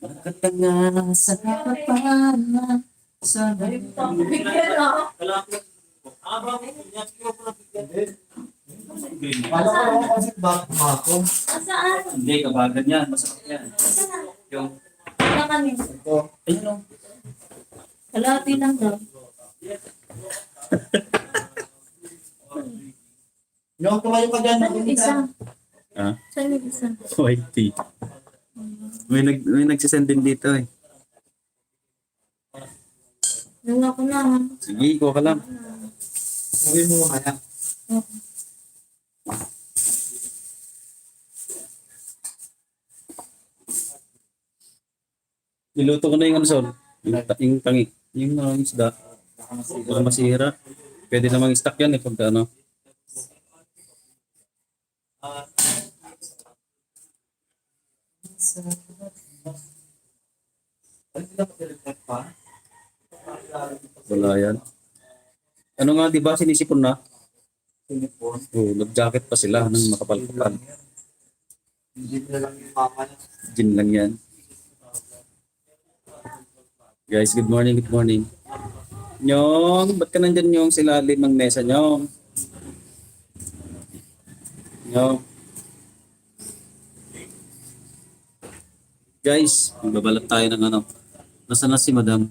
Nakatanga sa kapapala sa Alam ko naman kasi bakit mako. Saan? Hindi, kabagan yan. Masakit yan. Saan? Yung, Wala kami. Ito. ayun o. Kalahati lang daw. Yung tumayo ka dyan. Saan yung isa? Ha? Saan yung isa? White tea. May nagsisend din dito eh. Nala ko na. Ha? Sige, kuha ka lang. Sabi mo kaya. Okay. Niluto ko na yung ano, Sol. Yung tangi. Yung isda. Baka masira. Pwede namang stock yan eh pag ano. Wala yan. Ano nga, di ba sinisipon na? Sinipon. Oh, nag-jacket pa sila ng makapal-kapal. Hindi na lang yung mama niya. Gin lang yan. Guys, good morning, good morning. Nyong, ba't ka nandyan yung sila limang mesa, Nyong? Nyong. Guys, magbabalat tayo ng ano. Nasaan na si Madam?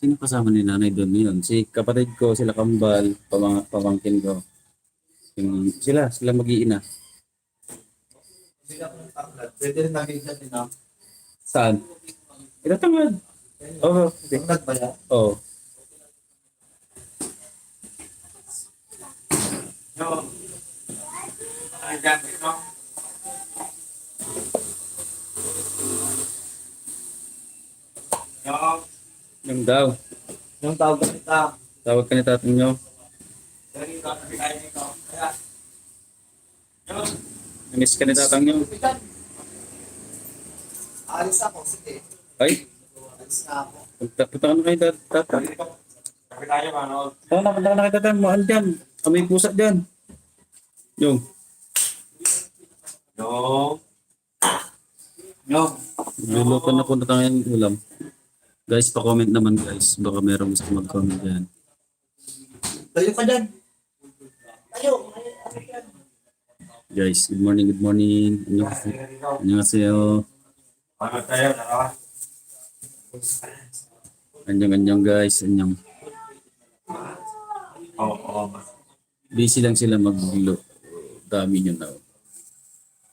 Sino kasama ni nanay doon yun? Si kapatid ko, sila Kambal, pamangkin ko. Sila mag-iina. Pwede rin naging dyan din. Saan? Itatangad. Oo. Yung nagbaya. Oo. Yung daw. Yung tawag kita. Tawag ka ni tatang nyo. Namiss ka ni tatang nyo. Alis ako. Sige. Ay, Alis na ako. punta ka na kay tatang. Oo, napunta ka na kay tatang. Mahal dyan. May pusa dyan. Yung. Luluto na po na tayo ng ulam. Guys, pa-comment naman guys. Baka merong gusto mag-comment dyan. Tayo ka dyan. Tayo. Guys, good morning, good morning. Annyeonghaseyo. Anyong guys, anyong. Busy lang sila maglilo. Dami nyo na.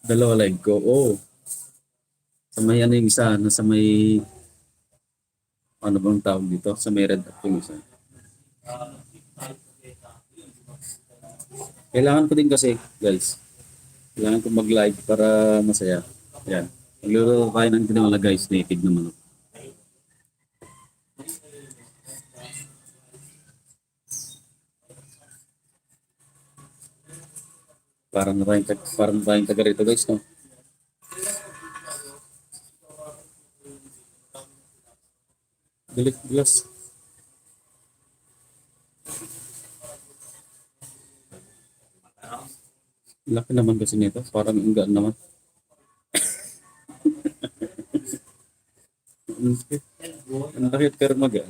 Dalawa live ko. Oh. Sa may ano yung isa, nasa may ano bang tawag dito? Sa may red up yung isa. Kailangan ko din kasi, guys. Kailangan ko mag-live para masaya. Yan. Magluluto tayo ng tinola guys, native na manok. Parang tayong taga rito guys, no? Dilik glass. Laki naman kasi nito. Parang inggaan naman. Ang laki pero magaan.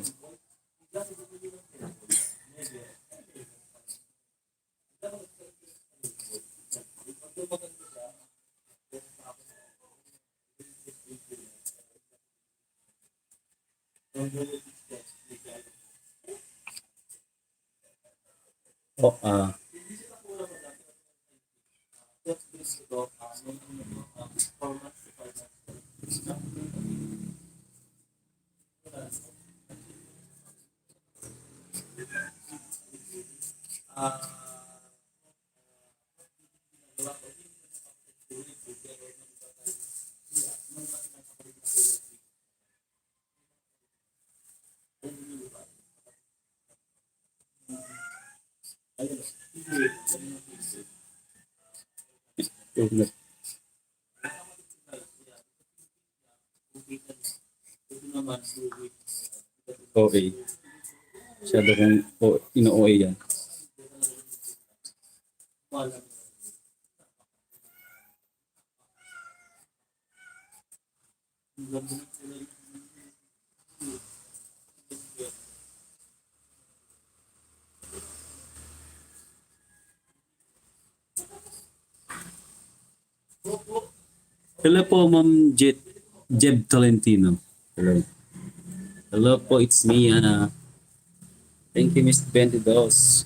Oh, OA. Masyado kong ino-OA yan. Hello po, Ma'am Jeb Tolentino. Hello. Hello po, it's me, Ana. Thank you, Miss 22.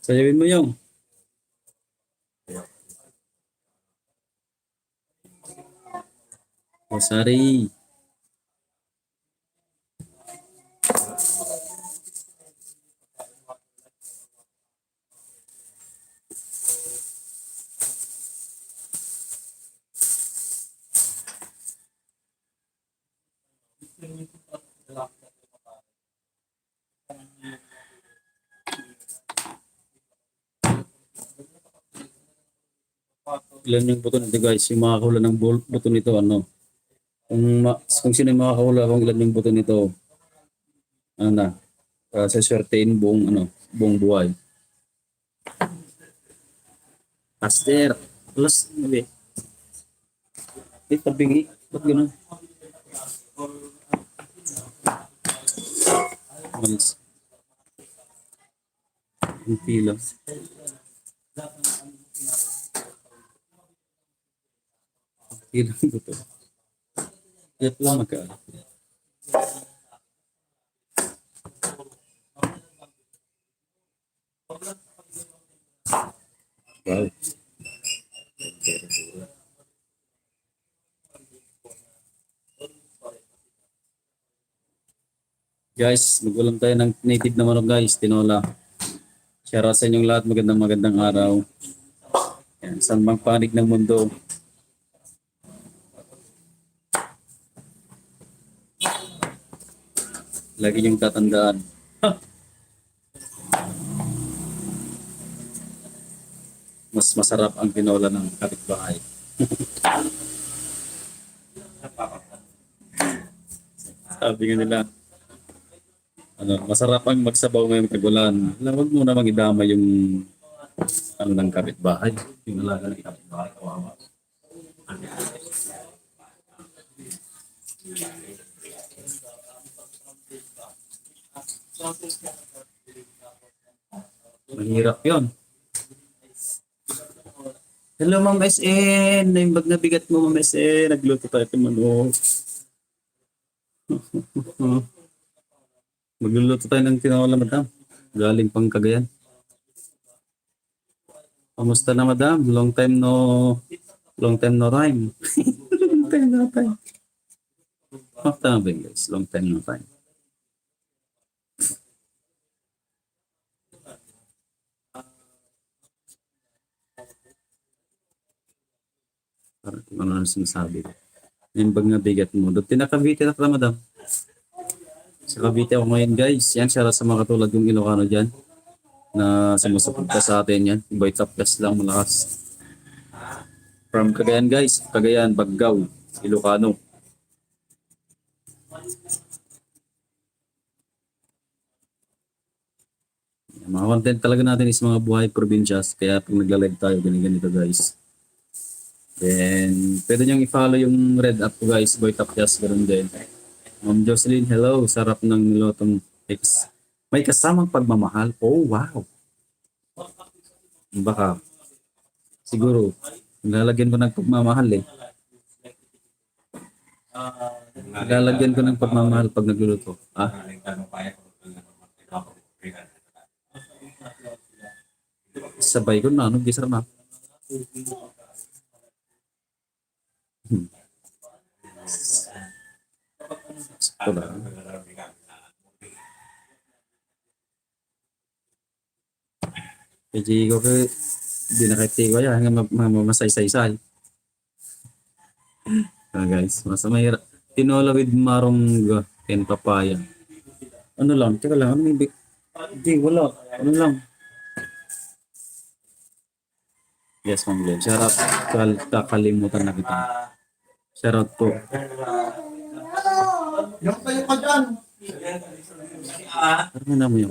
Sayawin mo yung. Oh, sorry. Ilan yung buto nito guys? Yung makakahula ng buto nito ano? Kung sino yung makakahula kung ilan yung buto nito, ano na, sa swertein buong ano, buong buhay. Master, plus, nabi. Tabingi. Ba't gano'n? Malis. Ang pila. Ilang buto. Kaya pala magka. Wow. Guys, magulang tayo ng native na manok guys, tinola. Share sa inyong lahat, magandang araw. Yan, saan bang panig ng mundo? Lagi niyong tatandaan. Mas masarap ang tinola ng kapitbahay. Sabi nga nila, ano, masarap ang magsabaw ngayong tagulan. Huwag mo namang idama yung ano ng kapitbahay. Yung alaga ng kapitbahay, kawawa. Mahirap yun. Hello, Ma'am SN. Naimbag na bigat mo, Ma'am SN. Nagluto tayo ng manok. Magluluto tayo ng tinola, madam. Galing pang Cagayan. Kamusta na, madam? Long time no time. Long time no time. Tama ba yun, guys? Long time no time. Parang kung ano na sinasabi ko. Yung bag na bigat mo. Doon tinakabiti na ka, madam. Sa Cavite ako ngayon, guys. Yan, shara sa mga katulad yung Ilocano dyan na sumusuporta sa atin yan. Boy top plus lang, malakas. From Cagayan, guys. Cagayan, Baggao, Ilocano. Yan, mga content talaga natin is mga buhay probinsyas. Kaya pag nagla-live tayo, ganito guys. Then, pwede niyong i-follow yung red app ko guys. Boy top plus, ganoon din. Ma'am Jocelyn, hello. Sarap ng nilotong X. May kasamang pagmamahal. Oh, wow. Baka, siguro, lalagyan ko ng pagmamahal eh. Lalagyan ko ng pagmamahal pag nagluluto. Ah? Sabay ko na, ano, gisar na. Sakto lang. Kaya ko di nakiti ko yan nga mamasay-say-say. Guys, mas mahirap. Tinola with marongga and papaya. Ano lang, teka lang, ano may hindi, wala. Ano lang. Yes, Ma'am Glenn. Shout out. Kakalimutan na kita. Shout out po. Yung kayo ka dyan. Ano na mo yun?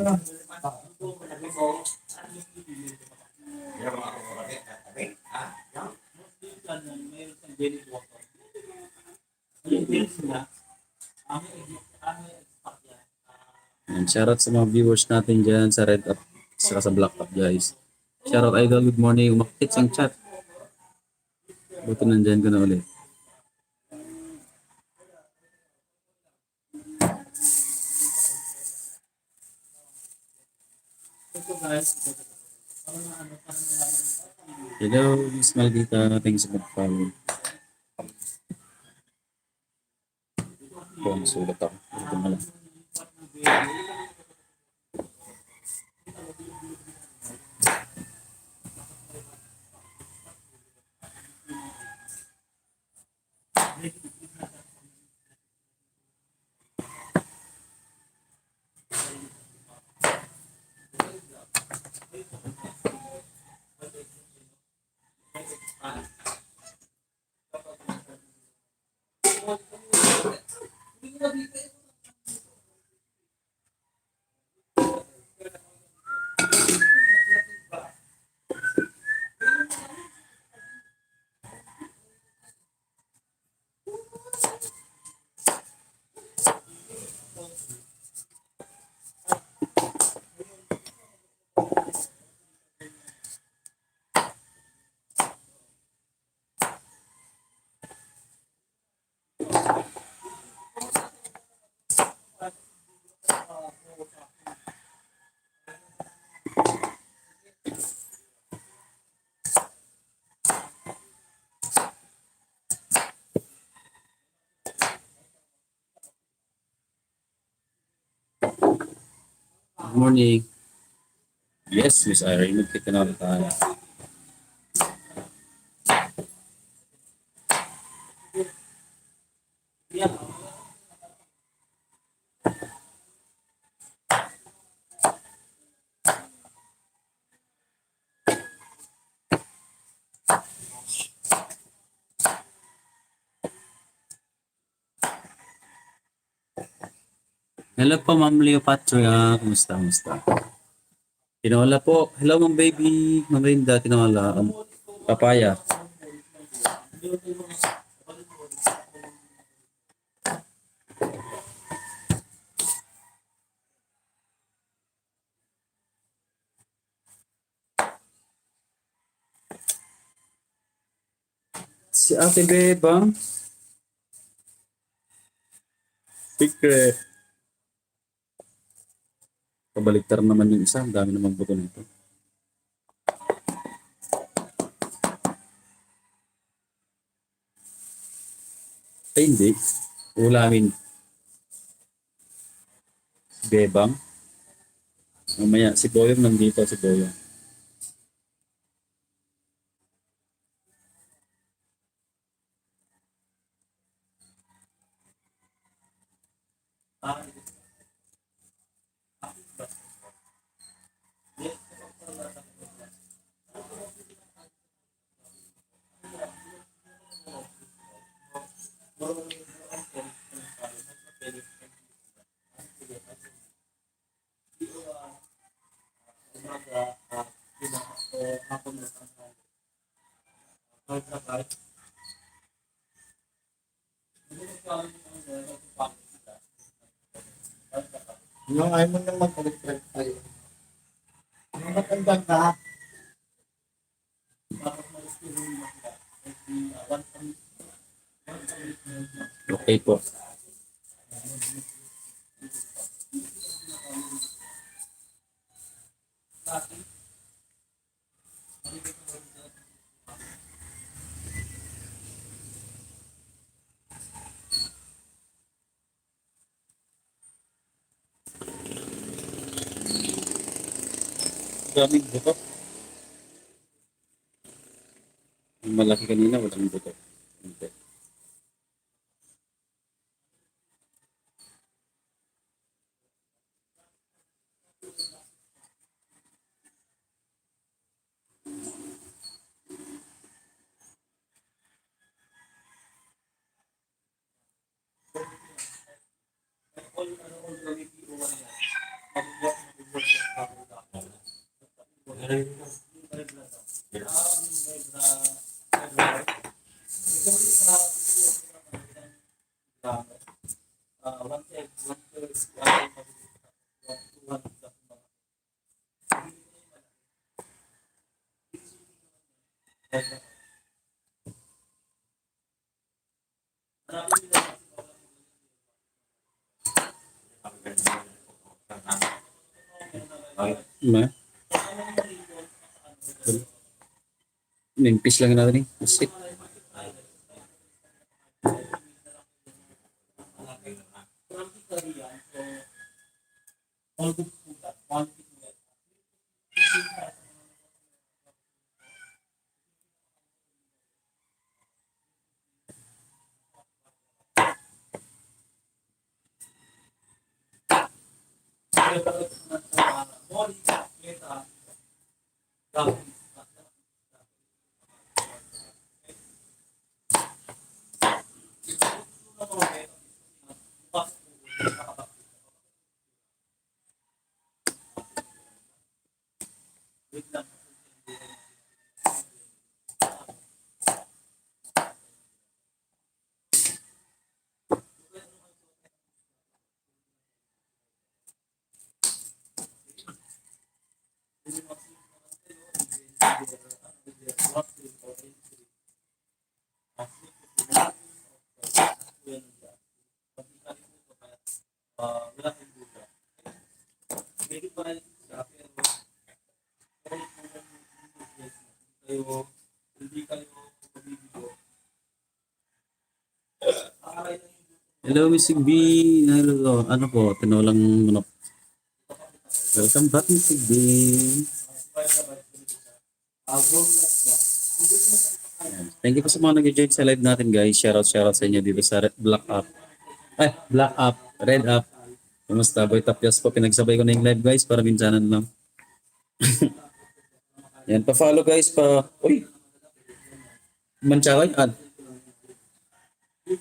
And shout out sa mga viewers natin dyan sa Red Up saka sa Black Up, guys. Shout out Idol, good morning. Umakit ang chat. Buti nandyan ko na ulit. Hello, Miss Maldita. Thanks sa pag-follow. Kung sulat ako. Ito na lang. Good morning. Yes, Miss Irene. Magkita na ulit tayo. Hello po, Ma'am Leopatra. Kumusta? Tinola po. Hello, Ma'am Baby. Ma'am Linda, tinola. Papaya. Si Ate Bebang. Secret. Kabaligtar naman yung isa. Ang dami namang buto nito. Ay, hindi. Ulamin. Bebang. Mamaya, si Boyong nandito. Si Boyong. Yung ayaw mo nang mag-electric tayo. Yung matanda ka, Okay po. Daming buto. malaki kanina, walang buto. Hindi. Ma? Nimpis lang natin eh. Shit. Hello, Miss B. Hello. Ano po? Tinolang manok. Welcome back, Miss B. Ayan. Thank you po sa mga nag-join sa live natin, guys. Shoutout sa inyo dito sa Black Up. Black Up. Red Up. Kumusta? Boy Tapyas po. Pinagsabay ko na yung live, guys, para minsanan lang. Yan, pa-follow, guys. Uy! Manchaway?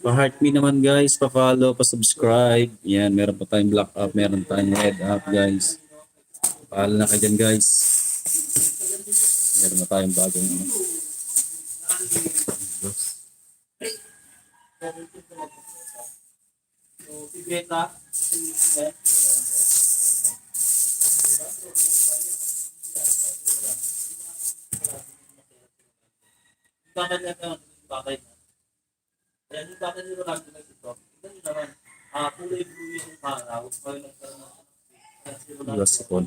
Pa-heart me naman, guys. Pa-follow, pa-subscribe. Yan, meron pa tayong Black Up. Meron tayong Red Up, guys. Paalam na kayo dyan, guys. Meron na tayong bagong ano. Diyos ko.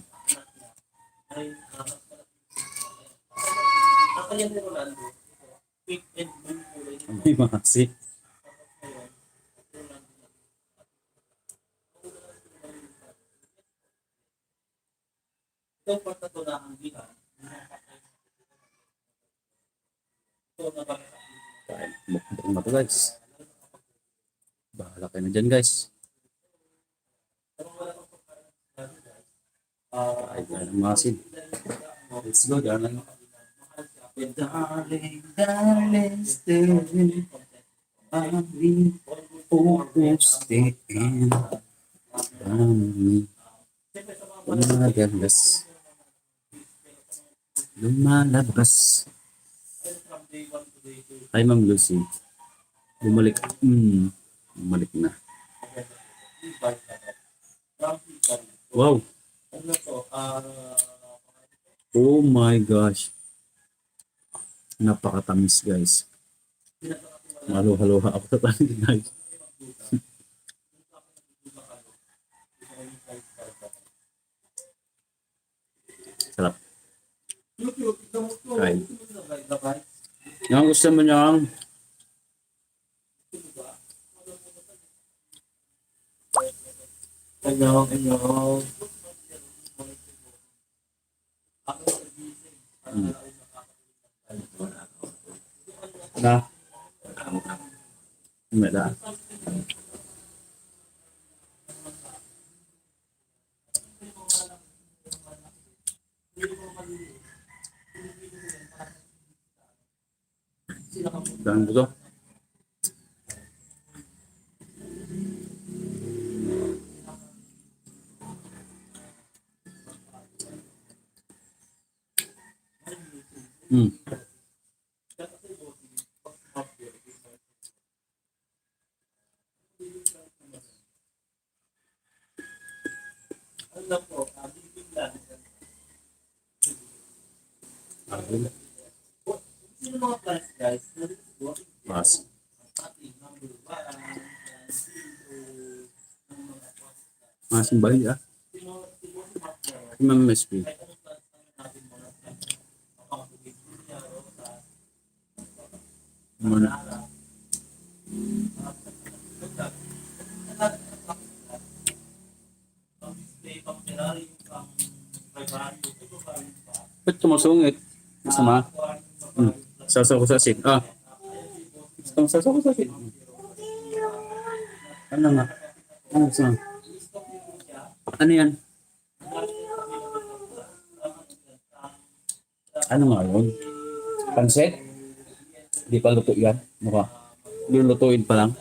May masik. Mukbang na to, guys. Bahala kayo na dyan, guys. Kahit na ng masin. Let's go, darling. Darling, darling, stay. I'll be almost the end. Lumalabas. Hi, Ma'am Lucy. Bumalik. Bumalik na. Wow. Oh my gosh. Napakatamis, guys. Halo-haloha ako sa tanin, guys. Sarap. Kain. Yung gusto mo niyang Anyong. Ha? Wala. Dahil mo to. Hmm. Mas. Mas ang bahay ah. Imam MSP. Mana? Ba't tumasungit? Masama? Hmm. Sasaw ko sa asin. Ah. Sasaw ko sa asin. Ano nga? Ano sa? Ano yan? Ano nga yun? Pansit? Di pa luto yan? Mukha. Lulutuin pa lang.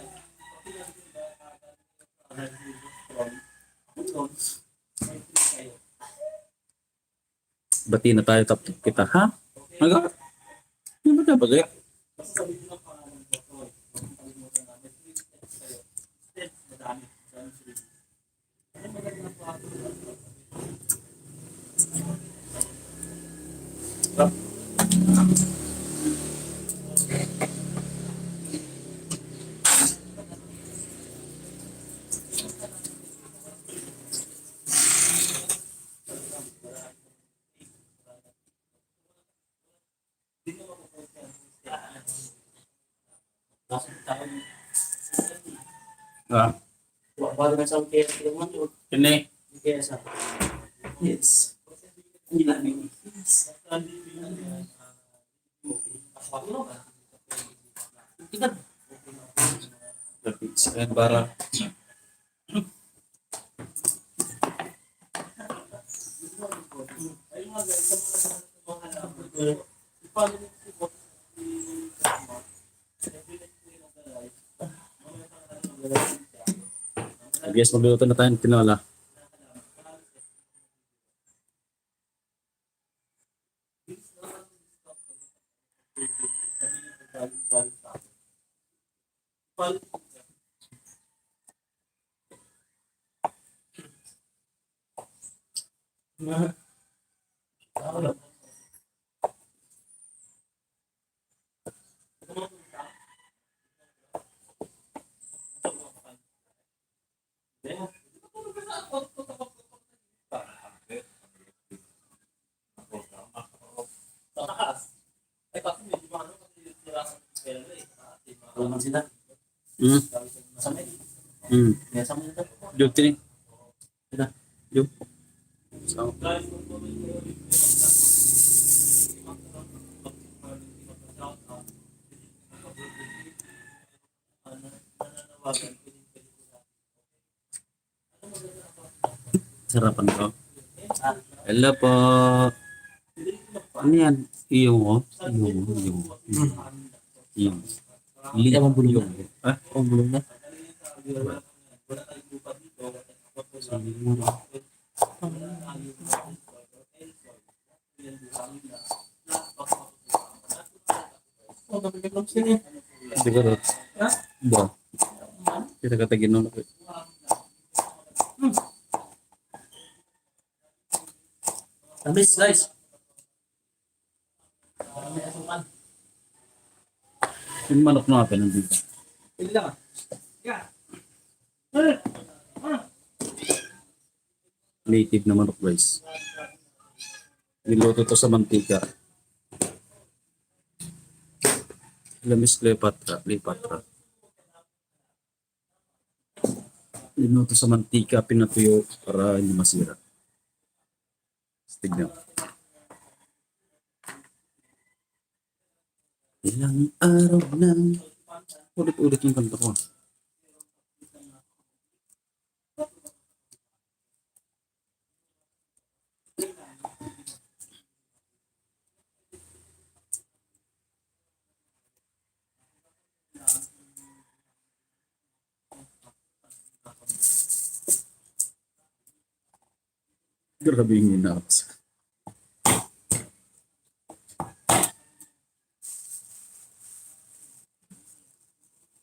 Bati na tayo tapos kita. Ha? Maga? Ano ba dapat eh? Ah, Bago na sa kaya naman yun. ini. Kaya sa yes. Hindi namin. Ayan para. Yes, magluluto na tayo ng tinola. Naman sila. Hmm. Samay. Hmm. Kaya samay ito. Jog tini. Sila. Jog. So. Sarapan ko. Hello po. Ano yan? Iyong ko? Iyong ko. Iyong ko. Iyong. Hindi naman bulong Iyong. Ah? Ang bulong na. Hindi ko rin. Ba? Kita katagin nung ako. Tamis, guys. May asukan. Yung manok na nga nandito. Pili lang ah. Native na manok guys. Niluto to sa mantika. Lamis Cleopatra. Niluto sa mantika, pinatuyo para hindi masira. Tignan. Ilang araw na. Ulit-ulit yung kanta ko. Grabe yung hinawas.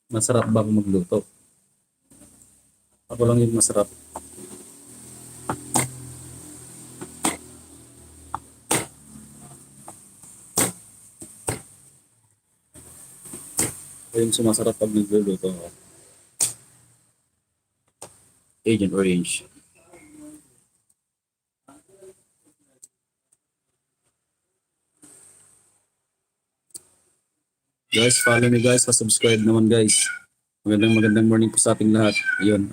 Masarap bang magluto? Ako lang yung masarap. Ako yung sumasarap pag nagluluto ako. Agent Orange. Guys, follow me guys. Subscribe naman guys. Magandang morning po sa ating lahat. Ayun.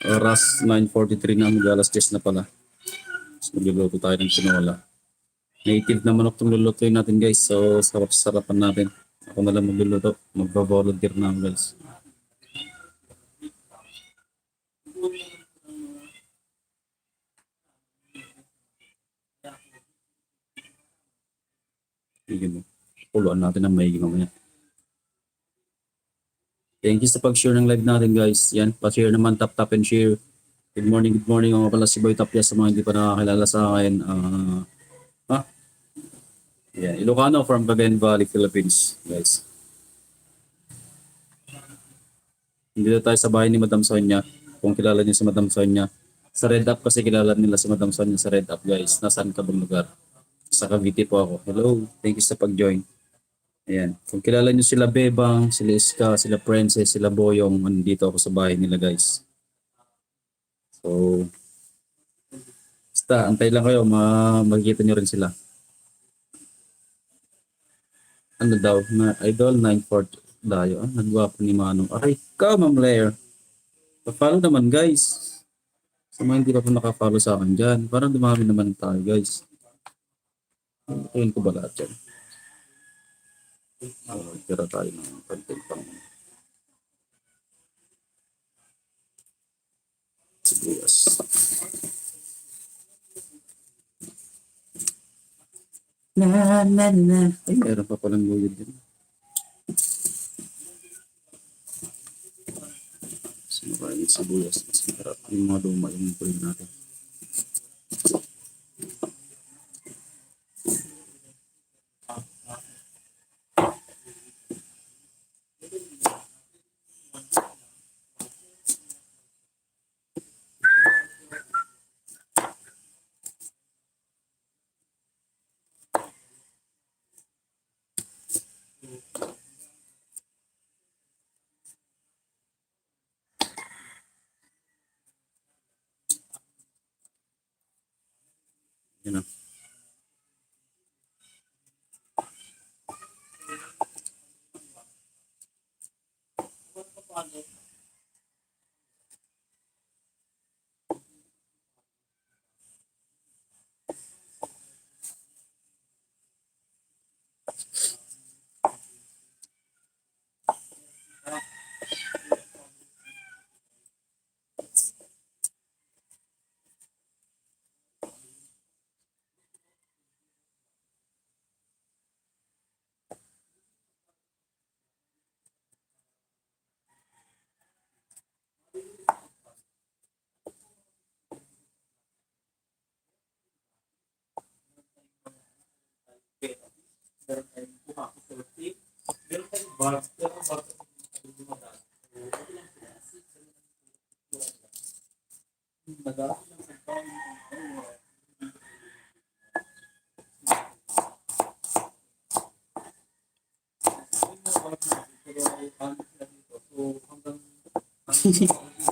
Oras 9:43 na. Mag-alas 10 na pala. So, magluluto tayo ng tinola. Native na manok itong lulutuin natin guys. So, sarap-sarapan natin. Ako na lang magluluto. Magpa-volunteer na ako guys. Sige mo. Puluan natin ang maigi mamaya. Thank you sa pag-share ng live natin guys. Yan, pa-share naman, tap and share. Good morning. Ako pala si Boy Tapia sa mga hindi pa nakakilala sa akin. Yan, Ilocano from Cagayan Valley, Philippines, guys. Dito tayo sa bahay ni Madam Sonia. Kung kilala niyo si Madam Sonia. Sa Red Up kasi kilala nila si Madam Sonia sa Red Up guys. Nasaan ka bang lugar? Sa Cavite po ako. Hello, thank you sa pag-join. Ayan. Kung kilala niyo sila Bebang, sila Iska, sila Princess, sila Boyong, nandito ako sa bahay nila guys. So, basta, antay lang kayo, makikita niyo rin sila. Ano daw, na idol 940 dayo. Nagwapo ni Manong. Aray ka, Ma'am Lair. Pa-follow naman guys. Sa mga hindi pa po naka-follow sa akin dyan. Parang dumami naman tayo guys. Ayun ko ba lahat yan? Tira tayo ng content pang sibuyas. Na. Ay, meron pa palang guyod din. Sinakain sibuyas. Mas maharap yung mga luma yung pulin natin. Yan o.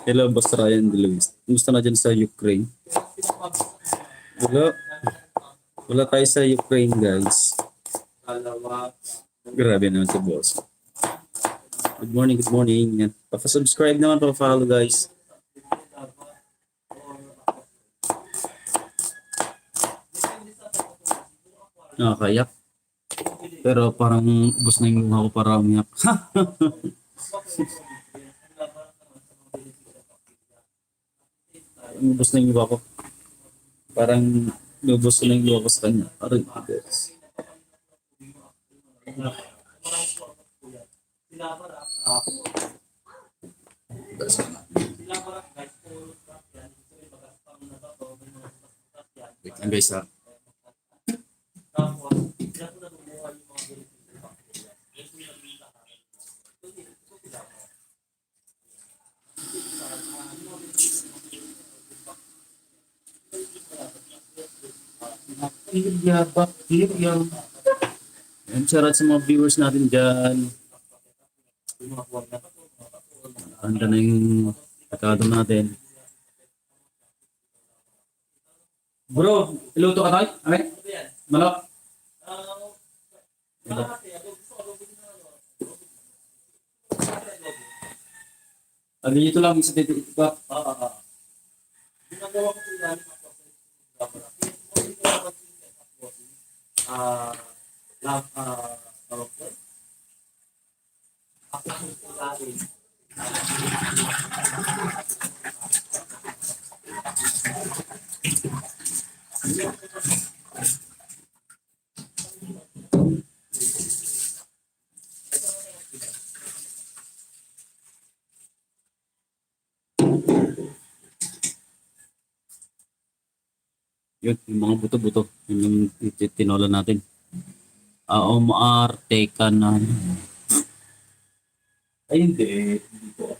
Hello, Boss Ryan De Luis. Kumusta na dyan sa Ukraine? Wala tayo sa Ukraine, guys. Grabe naman si Boss. Good morning. Yan. Pa-subscribe naman, pa-follow, guys. Nakakayak. Pero parang ubos na yung luha ko para umiyak. Ubos na yung luha ko. Parang lubos ko na yung luha ko sa kanya. Aray, guys. Wait lang guys ha. Bacteria. And shoutout sa mga viewers natin dyan. Handa na yung pagkado natin. Bro, iluto ka tayo? Okay? Malak? Ano dito lang sa dito pa? Yun, yung mga buto-buto. Yun yung tinola natin. Omar, teka na. Ay, hindi. Hindi po.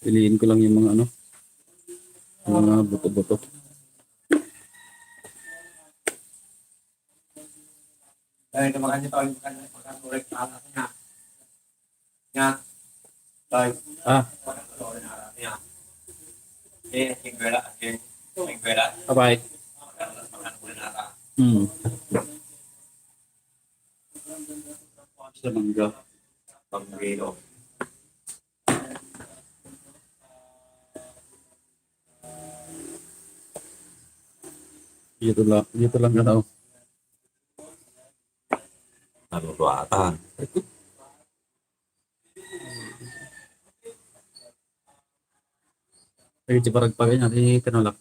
Piliin ko lang yung mga ano, mga buto-buto. Dahil naman ito yung kanyang pagkakurek na anak niya. Niya. Tayo. Ah, Niya. Hingwera. Hingwera. bye. Sa mangga. Panggilo. Dito lang ganaw. Nalutuatan. Ay, di parang pagay niya, di kanulak.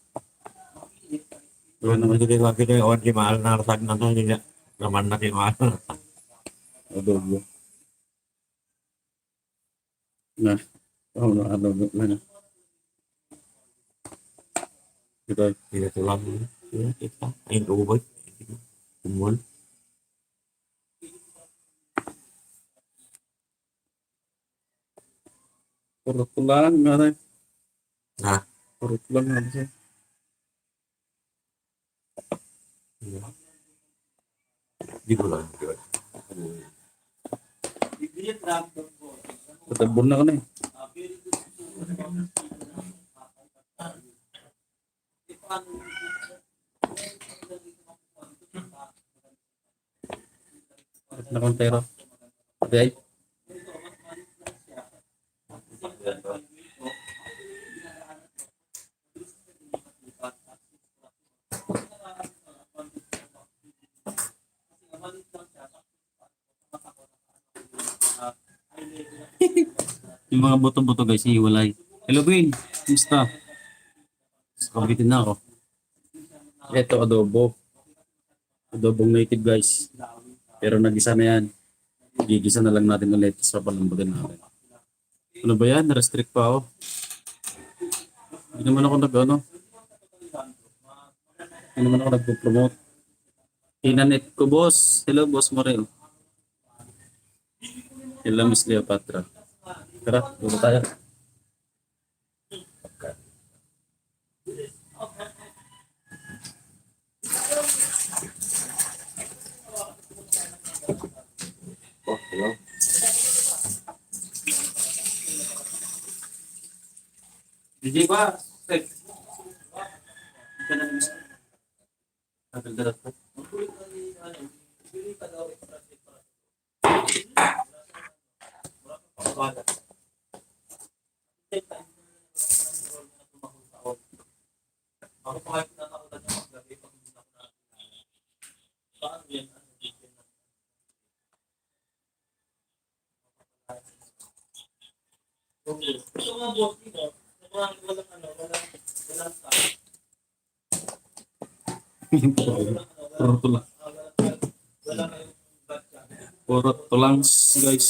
Doon naman hindi ko kita yung di mahal na rasag na to. Hindi naman na mahal. Adobo. Na. Oh, no, adobo na. Ito. Hindi ito lang. Ayun, ubod. Kumul. Purot ko lang, nga Ha? Purot ko lang, nga siya. Di ko lang. Tatabon na ka na eh. Purot na kong pero. Okay. Yung mga buto-buto guys, hiwalay. Hello Queen, kumusta? Kabitin na ako. Ito adobo. Adobong native guys. Pero nagisa na yan. Gigisa na lang natin ulit sa palambagan natin. Ano ba yan? Na-restrict pa ako. Hindi naman ako nag-ano. Hindi naman ako nag-promote. Inanet ko boss. Hello boss Morel. Hello Miss Cleopatra. Tara, dito tayo. Oh, hello. Hindi Hindi ba? Ika na lang isa. Tagal-dalat ko. Ako pa kahit natakutan niya magabi pag hindi na ako nakakilala. Paano yan? Ano dito na? Ito nga boss dito. Walang tao. Puro tulang. Wala kayong batya. Puro tulang, guys.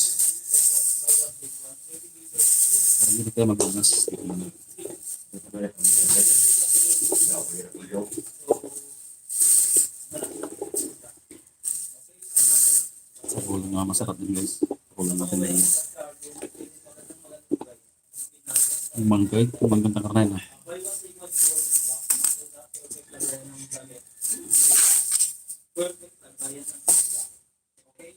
Hindi tayo mag-umas. Sa ulo nga masarap din, guys. Ulo natin na yun. Yung mangga, yung mangga ng karne na. Perfect lang. Kaya ng isla. Okay?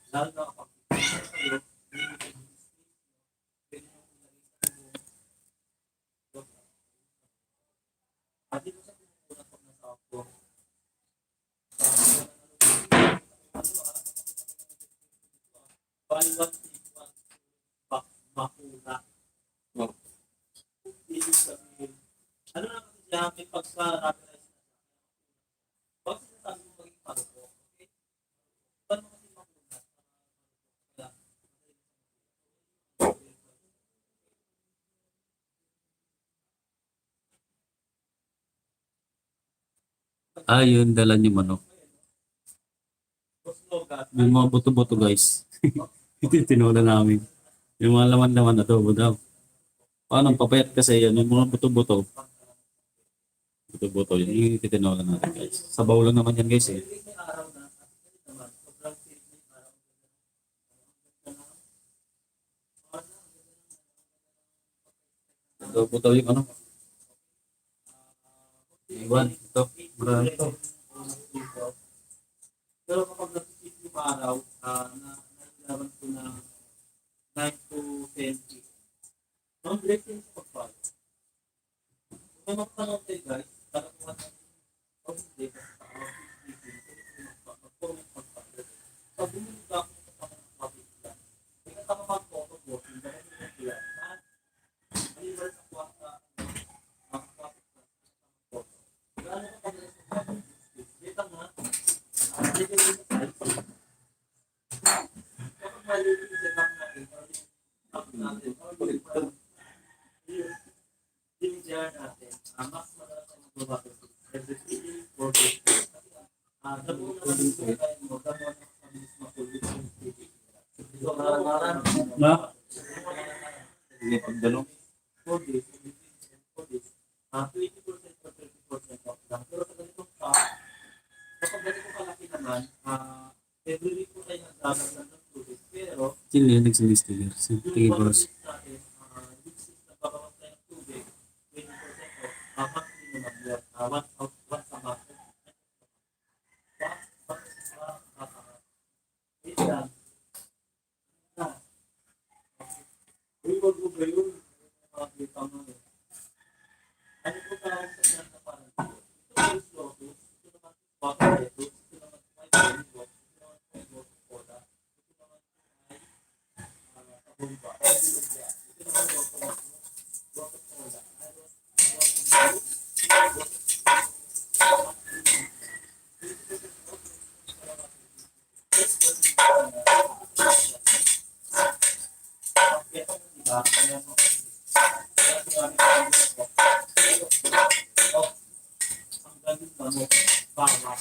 Lalo na kapag kayo, at dito sa pinupunan pag nasa ako, baliwat ikuan bakuna. Ibig sabihin, ano na kasi siya, may pagka-rapidized na siya. Pag sinasabi mo maging parupo, okay? Paano kasi makuna? Ah, yun, dala niyo manok. Yung mga buto-buto, guys. Ito yung tinula namin. Yung mga laman-laman na to, daw. Paano papayat kasi yan, yung mga buto-buto. Buto-buto, yun yung titinola natin, guys. Sabaw lang naman yan, guys, eh. Buto-buto yung ano. Iwan, ito. Marami ito. Pero kapag nag-isip yung araw, nailaban ko na 9 to 10 feet. Ang break din sa pagpalo. Kung may magpanood kayo guys, talakuhan natin o hindi, mag-comment pagpalo. So, bumili ka ako sa pagpapit lang. May katama mag-photo board, yung dahil yung kaya, deliver sa kwarta, pagpapit lang sa photo. Lalo ka pag-rest sa pagpapit. Dito nga, Na? Hindi pagdalo. 20% or 30% off lang. Pero sa ganitong kapag ganito kalaki naman, every week po tayo naglaban ng tubig. Pero, Sino yun nagsisticker? Tingin ko. weeks natin, nagbabawas tayo ng tubig, 20% off, maximum of year, once a month. Wait lang. Uy, wag mo ba yun? Mga kita mo yun. Ano po tawag sa yan na parang ito is lotus, ito naman water lettuce, ito naman may baliwag, ito naman may coca-cola, ito naman may kabumba, ito naman coca-cola, ang galing mo, bawa.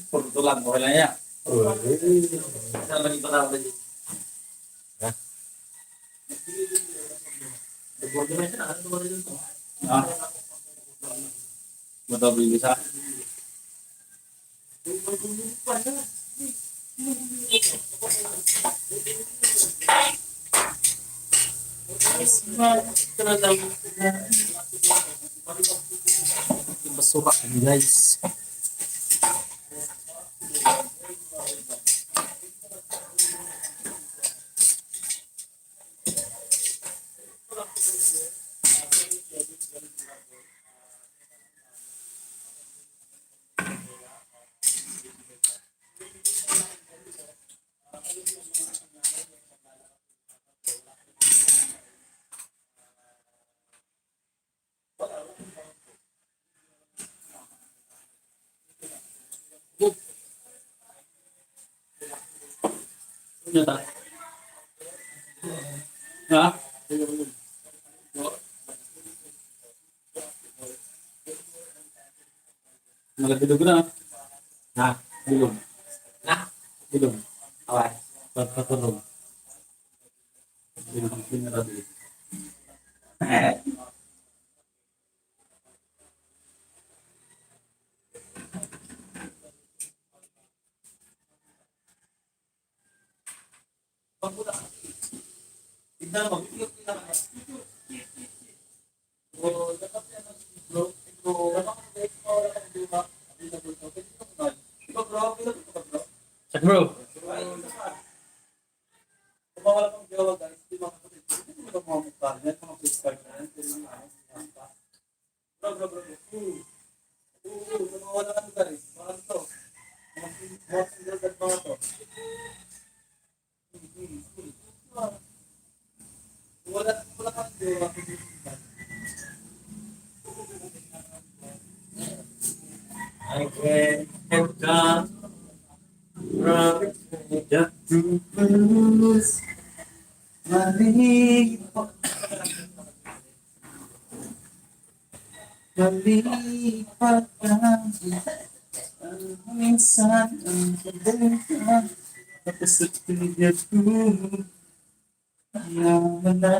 Pagtutulan mo kailan yan. Saan lagi pa tawag din? Ah. Matabi bisa. Basura guys. Ano ta? Ha? Nagbilog na. Ha? Bilog. Ha? Bilog. Okay. Patulog. Bilog. Bilog. Tignan mo. Check bro. I can't help that. Just to lose malipat ang minsan ang pagdalitan tapos sa tinig ko ayaw na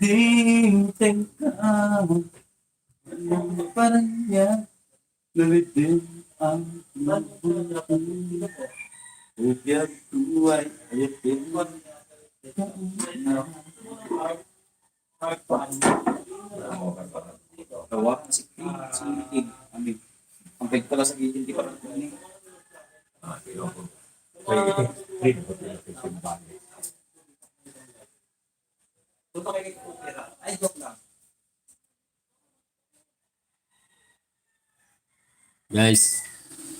hintay ka anong parang niya nalitin ang mabuhay Huwag tuway ayatin mo na dalawa. Sikid. Ang big pala sa gilid, di pa rin. Punta kayo kay Kupira. Ay, joke lang. Guys,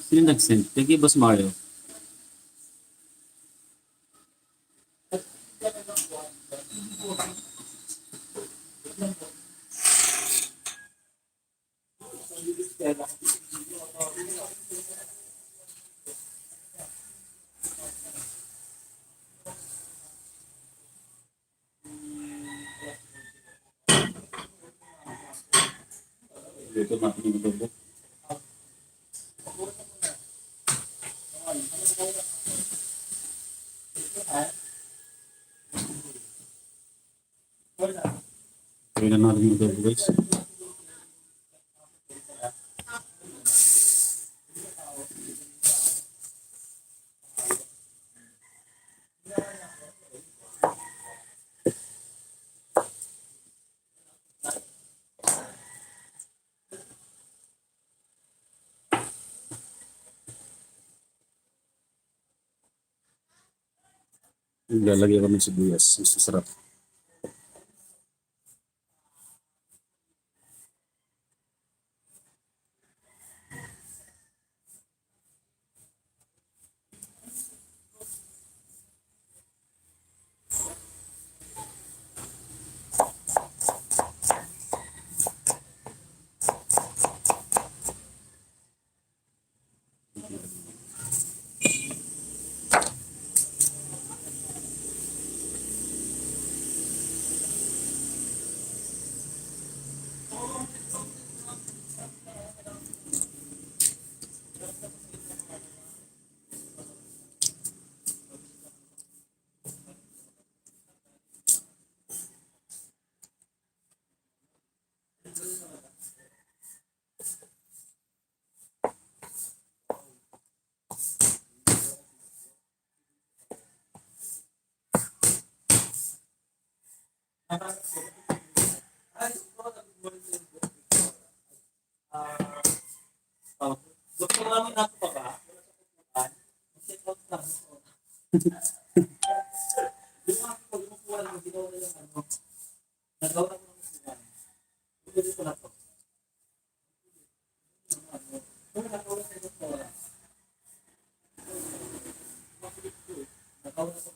sino nag-send? Thank you, Boss Mario. Ito natin yung adobo. Gawin na natin yung adobo, guys. Lalagyan kami ng sibuyas. Mas masarap. Gusto namin ako pa ba? Check out lang. Yung mga pagmukuha ng ginawa na yung ano, nagawa ko ng upuan. Pwede ko na to. Kung nagawa sa ito, nagawa na to.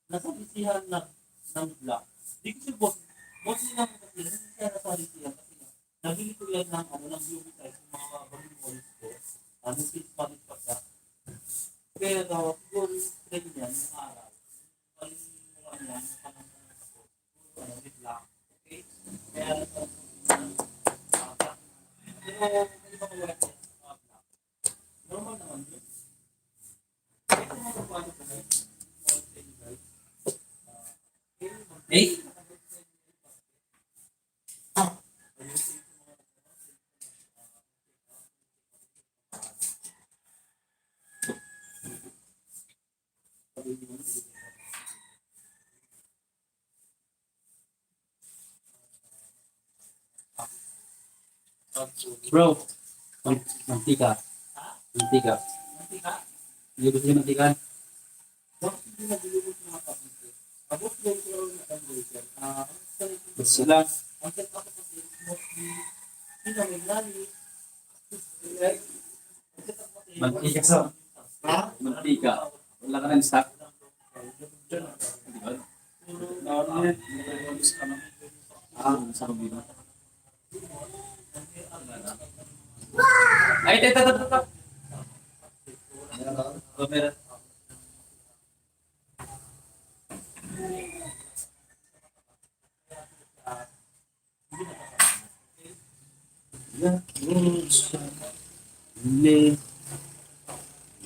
Nasa isihan na ng block. Di ko si boss nila mo kasi, nasa isihan na sa isihan kasi nga, nabili ko yan ng ano, ng beauty type, yung mga bagong walls ko, ano, since palit pa siya. Pero, siguro yung trend niya, yung araw, paling mo ano yan, yung panang ako, ano, with black. Okay? Kaya, pero, may iba ko wala siya, mga black. Normal naman yun. Ito mga paano ko na yun. Eh? Bro, mantika. Mantika. Mantika? Hindi gusto yung mantika? Bakit hindi nagulugod ng mga pabliko? Tapos doon ko lang na-conversion. Gusto lang. Ang set ako kasi mostly may lali. Mantika sa. Mantika. Wala ka ng stock. Sa kabila. Ay, ito. Meron.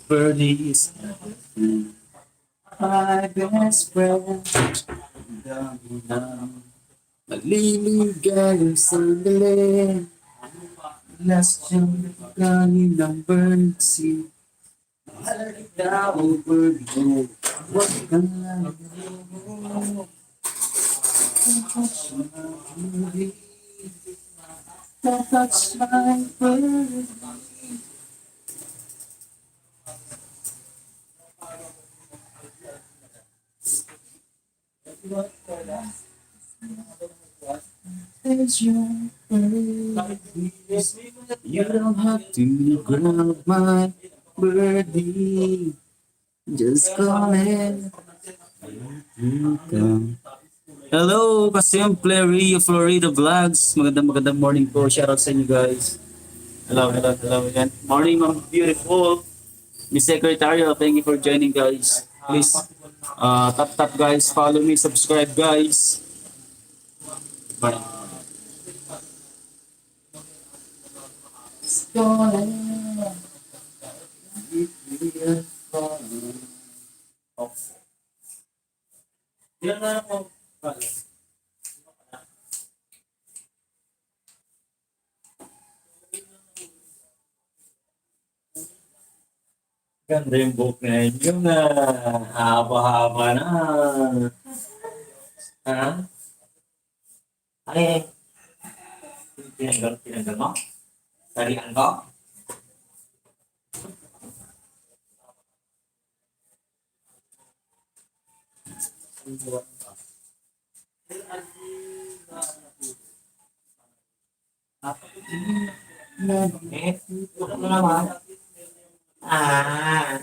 Birdies, my best friend. Maliligayang sandali. Last yung kaninang birdseed. Now overdue. What can I do? Touch my bird. There's your bird. You don't have to grab my birdie. Just call it. Hello, Kasimple Rio Florida Vlogs. Magandang morning po. Shoutout sa inyo guys. Hello. Yan. Morning, ma'am. Beautiful. Miss Secretary, thank you for joining guys. Please, tap guys. Follow me, subscribe guys. Bye. Yan na ako. Ganda yung book na yun. Yung haba-haba na. Ha? Ay, tinanggal mo? Tarihan ko? Ano naman? Ah.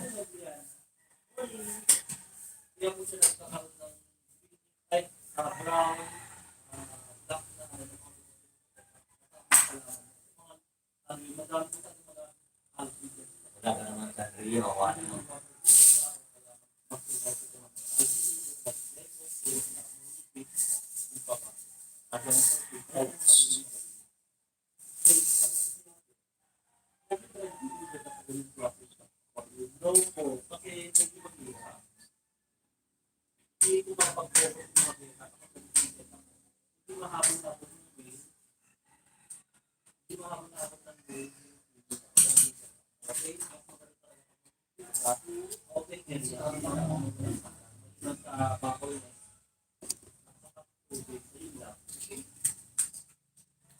Wala ka naman sa Rio, ano?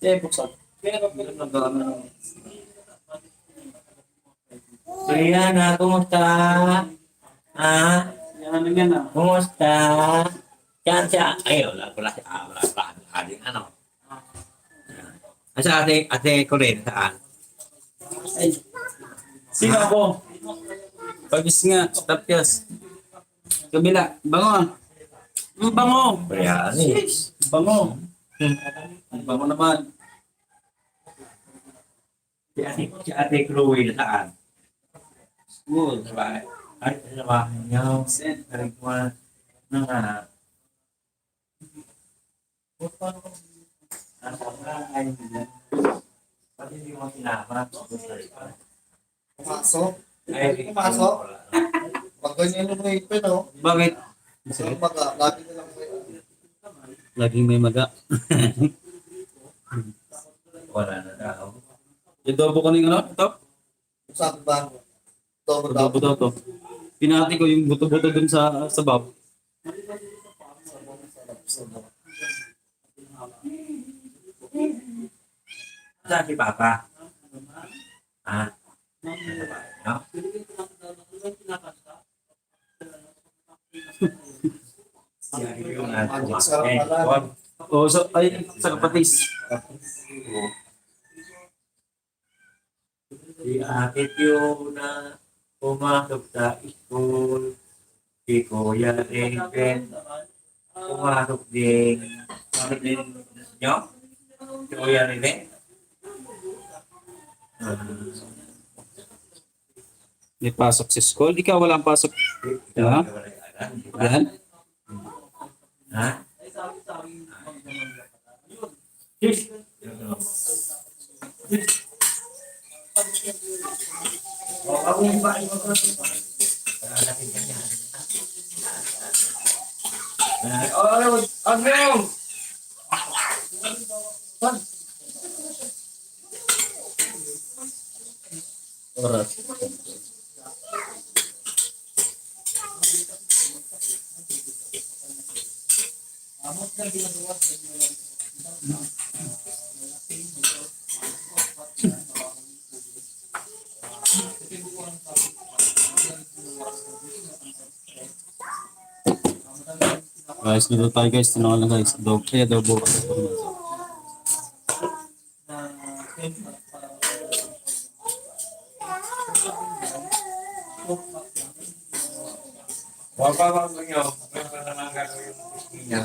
Buksan. Brianna, kumusta? Ah, Yan. kumusta? Yan siya. Ay, wala. Ading ano. Asa ate ko rin, saan? Sino ako? Pagis nga, tapyas. Kabila, bango. Bango. Brianna. Bango. Bango naman. Si ate Chloe, saan? School. Diba? Ay, diba? Yung nagkuha ng nasa bahay nila. Pati hindi mo sinama. Pumasok? Ay, Pumasok? Pag ganyan yung ipin, no? Bakit? Ang maga, lagi na lang may Laging may maga. wala na daw. Adobo ko ng ano? Ito? Sabi ba? Dobro Adobo daw to. Pinati ko yung buto-buto dun sa bab. Saan si Papa? Ah, nasa bahay, no? Siya yung Magic sarap pala. O, sa kapatis. Si Ate Pio na pumasok sa school. Si Kuya Raven pumasok din. Pumasok din nyo? Si Kuya Raven? May pasok sa school. Ikaw walang pasok. Ha? Yan? Ha? Ako yung ba? Ano? Oras. Guys, dito tayo guys. Tinawa lang guys. Adobo. Kaya adobo. Huwag pa ba nyo? Meron na naman gagawin yung niya.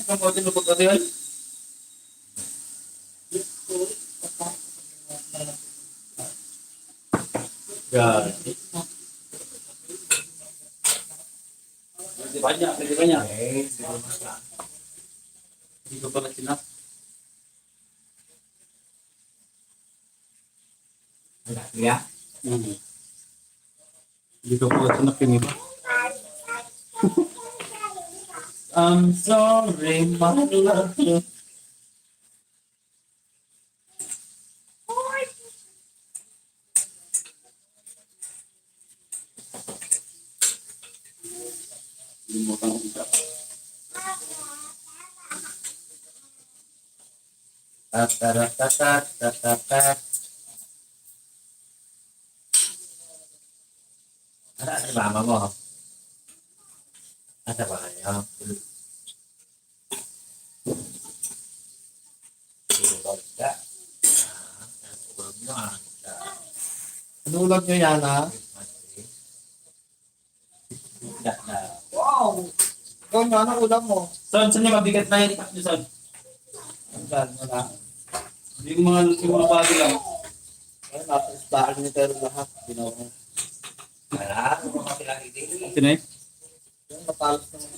Kamutin mo pagkati ay. Yan. Pwede ba niya? Pwede ba niya? Hindi ko pala sinap. Yeah. Hindi ko pala sinap yung iba. I'm sorry, my love. Limutan ko siya. Tatatatat. Ano ang mama mo? Asa ba kayo? Inulag nyo yan ha. Wow! Ikaw nga, anong ulam mo? Son, saan yung mabigat na yun? Takbo, son. Saan mo na? Yung mga bago lang. Ay, nasa isdaan niyo pero lahat. Ginawa mo. Wala, kung kapilang itin. Tinay? Yan, matalas naman.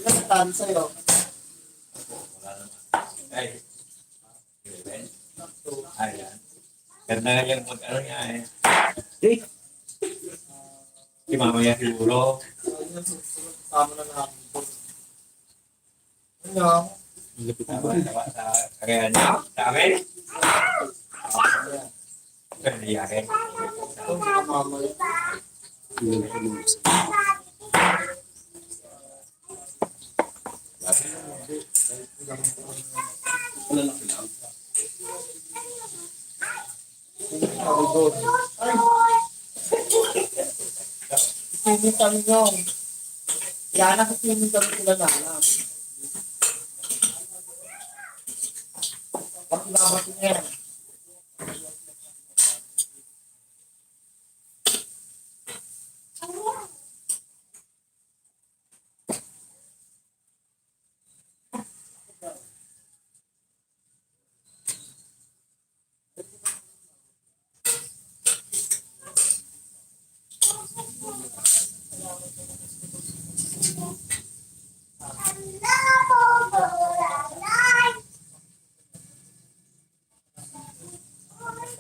Sino natalo sa'yo? Wala naman. Ay. Ayan. Ganda nga yung mag-ano niya eh. Si mama yan siguro. Ayun, susunod kasama na namin. Ano? Kaya niya. Sa amin. Pwede yakin. Ito, kamamay. Malalaki lang. Sabi doon. Ay! Swimming kami doon. Yan, nakaswimming kami sila na. Bakit nabatin niya?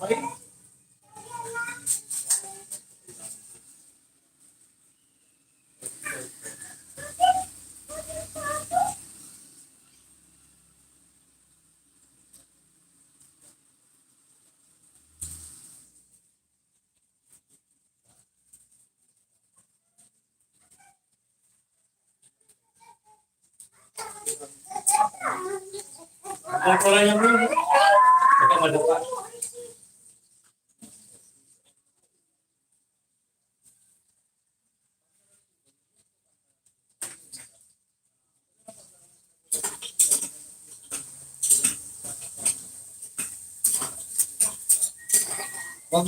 Ay! Ako lang yung room. Ito malupa. Wag.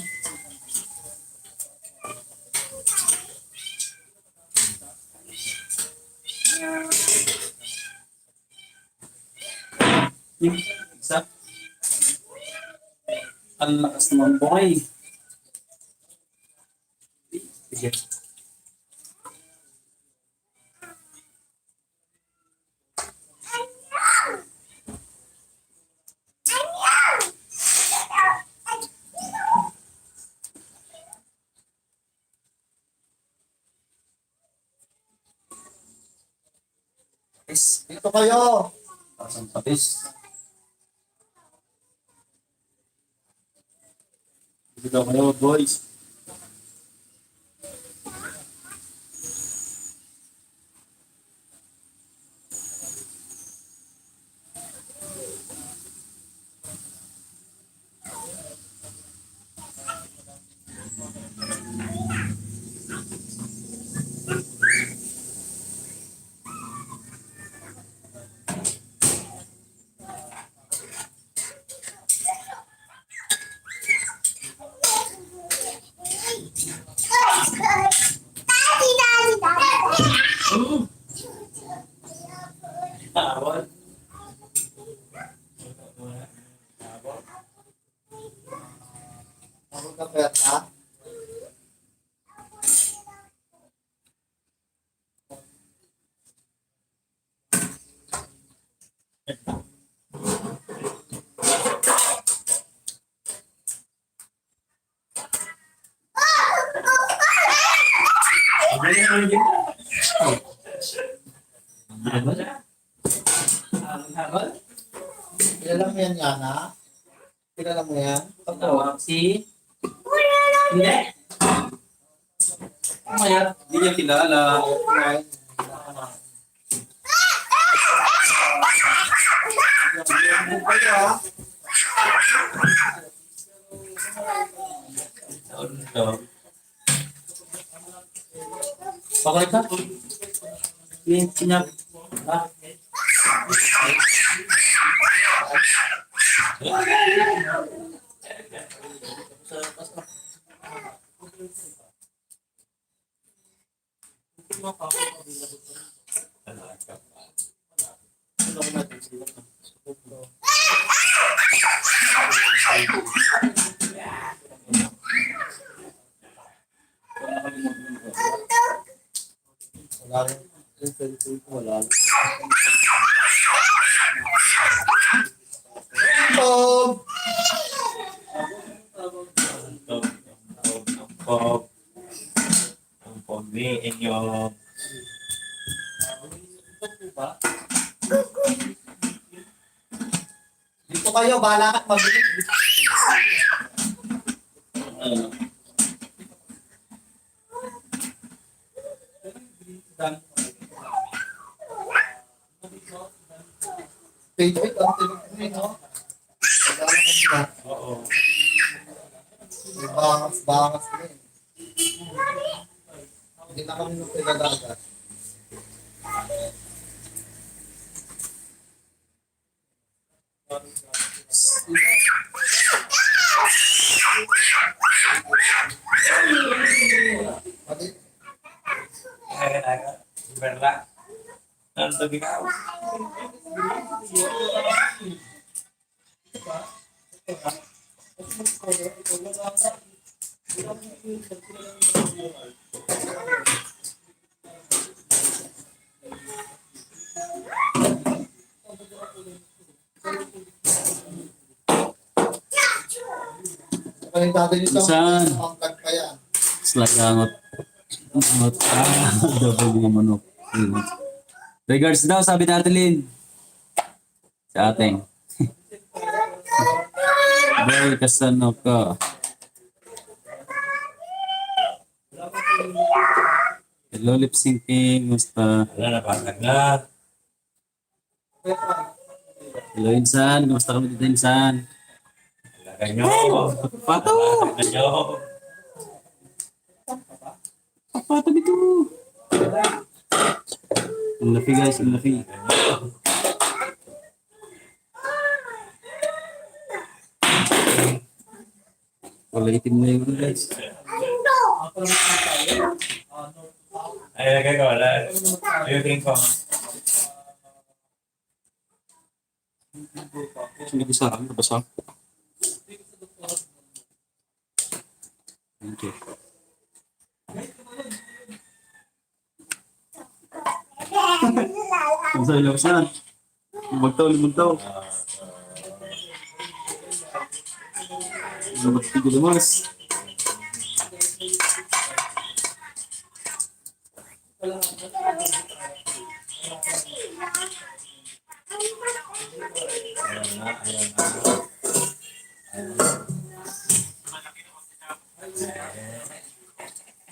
Isa. Ang lakas naman bungay. Sige. Dito kayo. Pasang patis. Dito daw kayo, boys. Tawad. Ako ka peta. Kilala mo yan, Yana? Kilala mo yan? Tawag si... Hindi. Mamaya, hindi niya kilala. Okay ka? Yung sinap. Ah. Wala rin. Yung cellphone ko, wala rin. Bob! Ang pogi inyo. Dito kayo, bahala ka't mabilis. Page 8 ang tinignan, no? Wala na kanina. Oo. May bangas din. Hindi na kami nung pinagagat. Mali. Berla. Nandun ikaw. Kaya yung dati nito, Saan? pangkat pa yan. Slack angot. Angot. Double yung manok. Regards daw, sabi natin, Lin. Sa ating. Boy, kasano ka? Hello, lip syncing. Musta? Wala na patag na. Hello, Insan. Kumusta kami dito, Insan? Lagay nyo. Pato! Lagay nyo. Pato dito! Ang lafi, guys. Ang lafi. Wala itim na yun, guys. Ay, lagay ko. Wala. Ayun ko. Sino bisa? Ano ba sa? Thank you. Ang sa'yo lang siya. Lumagtaw. Lumagtaw mas.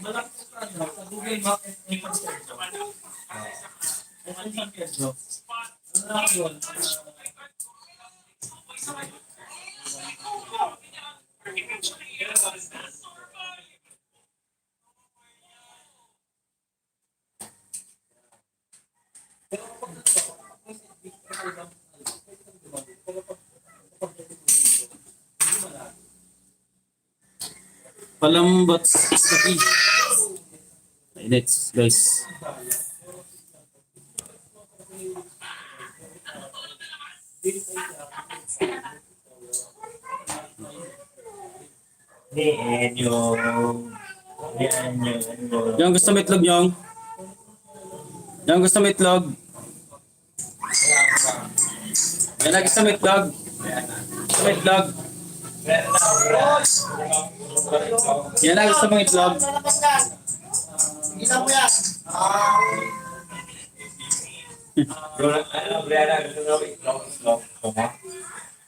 Malaki sa ano, sa Google Map and Infrastructure. Ano yung Pedro? Ano lang yun? Palambot sa key. Next, guys. Yan yung... Yung gusto may itlog yung. Yung gusto may itlog. Yan na gusto may itlog. Gusto may itlog. Yan na gusto mong itlog. Isa mo yan. Yung Brianna, gusto mo itlog.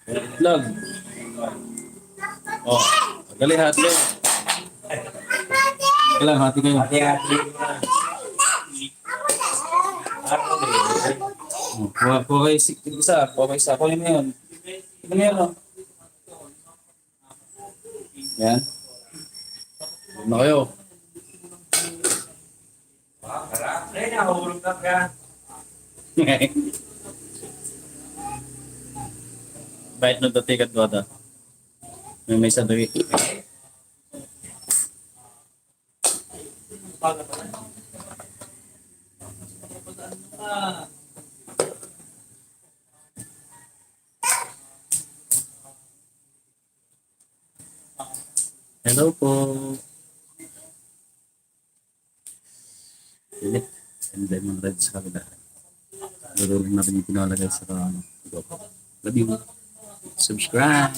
Itlog. Oh, gali hati. Kailang hati kayo. Hati-hati. Oh, kuha kayo isa. Kuha kayo isa. Kunin mo yun. Kunin mo yun. Oh. Yan. Kunin na kayo. Ay, nakahulog na ka. Bait na dati kat bata. May sandali. Hello po. Pilit. And then mga red sa kabila. Lululong natin yung pinalagay sa ano. Love you. Subscribe.